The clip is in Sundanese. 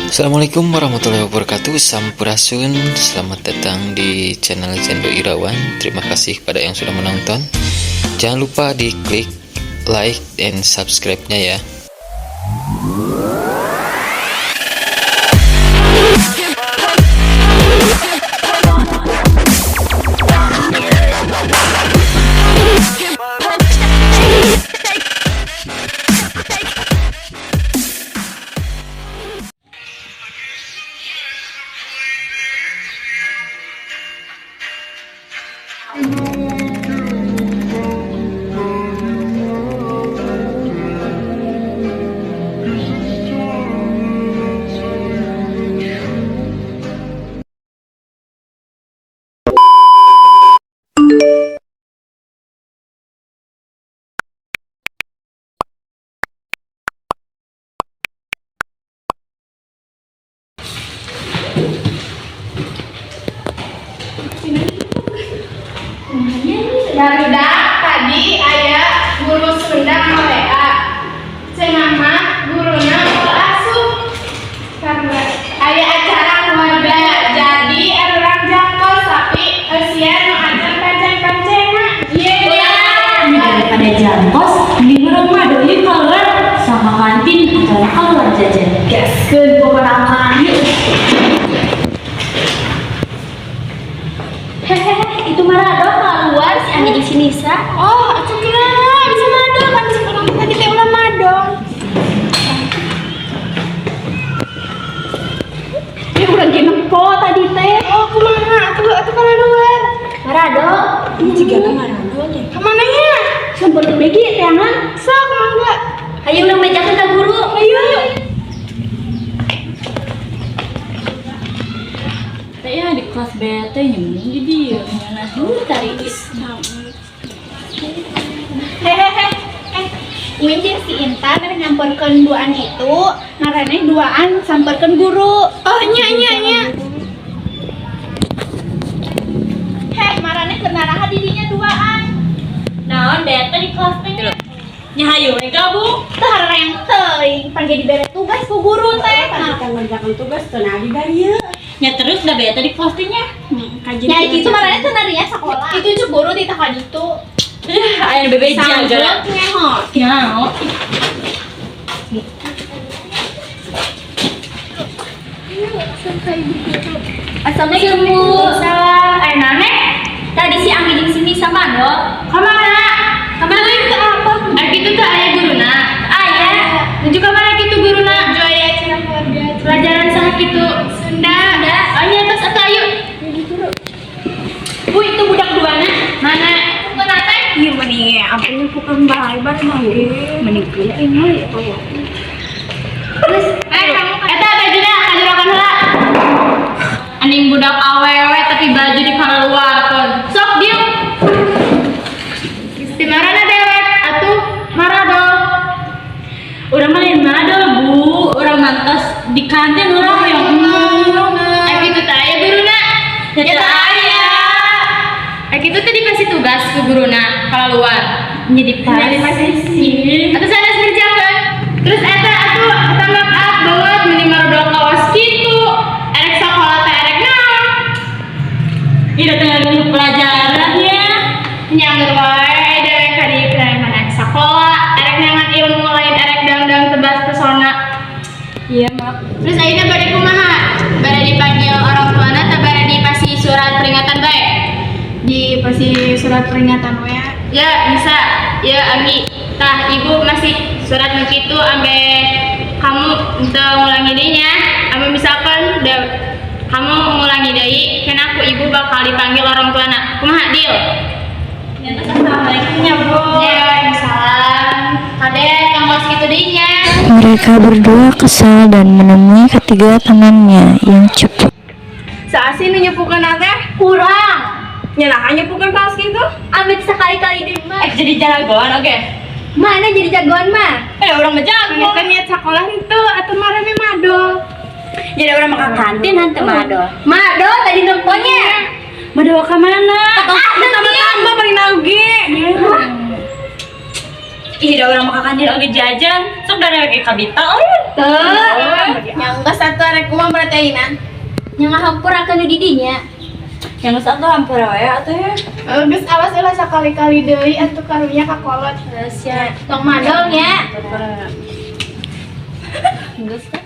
Assalamualaikum warahmatullahi wabarakatuh. Sampurasun. Selamat datang di channel Jendo Irawan. Terima kasih kepada yang sudah menonton. Jangan lupa di klik like dan subscribe-nya ya. Barudak, tadi aya guru Sunda WA. Cenah mah guruna moal asup karena aya acara keluarga, jadi urang jangkos, tapi eusian nu ajar pancen-pancena. Ye. Daripada jangkos, mending urang mah deui keluar sama kantin atau keluar jajan. Gaskeun pokona mah, yuk. Hehehe, itu Marado keluar si Anggi jeung si Nisa. Oh, atuh kumaha bisa madol kan cek urang tadi teh ulah madol. Eh, urang ge nempo tadi teh. Oh, kumaha atuh atuh kana luar? Marado. Ini juga Marado nya. Kemana nya? Sampeurkeun begi teangan. Sok mangga. Ayo urang bejakeun ka guru. Ayo. Teh ya di kelas BT nyembung di dia. Mana dulu tarik. Hehehe. Eh, Uin jeung si Intan rek nyamperkeun duaan itu, ngaranna duaan samperkeun guru. Oh, nya nya nya. Heh, maraneh keur naraha di dinya duaan? Naon BT di kelas teh? Nya hayu we gabung. Teu hararayang teuing, pan ge dibere tugas ku guru teh. Tadi kan ngerjakan tugas tuh nah di dieu. Nya terus da BT di kelas teh nya. Nya kitu maraneh teu narinya sakola. Itu cek guru di ka ditu. Ih, aya bebeja gara. Sanggeut ngeho. Nyaho. Assalamualaikum, Bu. Salam. Aya naon? Tadi si Anggi jeung si Nisa madol. Kamana? Kamana itu apa? Ari kitu teh aya guruna. Aya. Nuju ka mana kitu guruna? Nuju aya acara keluarga. Pelajaran saha kitu? Sunda. Oh nya tos atuh ayo. Bu, itu budak duana. Mana? Mana teh? Iya mending ya, ampun bukan bae bar mah ge. Mending kieu ini ya. Terus, eh kamu Eta bajuna kajerokan heula. Aning budak awewe tapi baju dikaluarkeun. Sok dieu. Istimarana dewek atuh marado. Urang mah lain madol, Bu. Urang mantas di kantin urang hoyong embung. Eh kitu teh aya guruna. Ya teu aya. Eh kitu teh dikasih tugas ku guruna keluar. Nya dipasih. Atuh sanes ngerjakeun. Terus eta atuh eta make up banget meni marodol kawas kitu. Erek sakola teh erek naon? Ih, datang ganggu pelajarannya. Nyangger wae dewek ka dieu teh mana sakola, erek neangan ilmu lain erek dangdang tebas pesona. Iya, maaf. Terus ayeuna bade kumaha? Bade dipanggil orang tuana tah bade dipasih surat peringatan bae? Dipasih surat peringatan we. Ya, bisa. Ya, Anggi. Tah, ibu masih surat nu kitu ambe kamu teu ngulangi deui nya. Ambe misalkan da, kamu ngulangi deui, kena aku ibu bakal dipanggil orang tuana. Kumaha deal? Ya, assalamualaikum ya, Bu. Ya, waalaikumsalam. Kade tong kos kitu deui nya. Mereka berdua kesal dan menemui ketiga temannya yang cupu. Saha sih nu nyepukeun teh? Kurang. Nya naha nyepukeun kaos kitu? Ambil sekali-kali di mah. Eh, jadi jagoan, oke. Mana jadi jagoan mah? Eh, urang mah jago. Kan niat sekolah henteu atuh marane madol. Jadi urang mah ka kantin hanteu madol. Madol tadi nemponya. Madol ka mana? Ah, Tambah paling nauge. Ih, da urang mah ka kantin oge jajan. Sok da rek ka Bita euy. Tuh. Yang geus atuh rek tainan. Nya ngahampurakeun nu di dinya. Yang geus atuh, hampura we atuh ya. Geus, awas ulah sakali-kali deui atuh, karunya ka kolot. Geus ya. Tong madol nya. Hampura. Geus kan?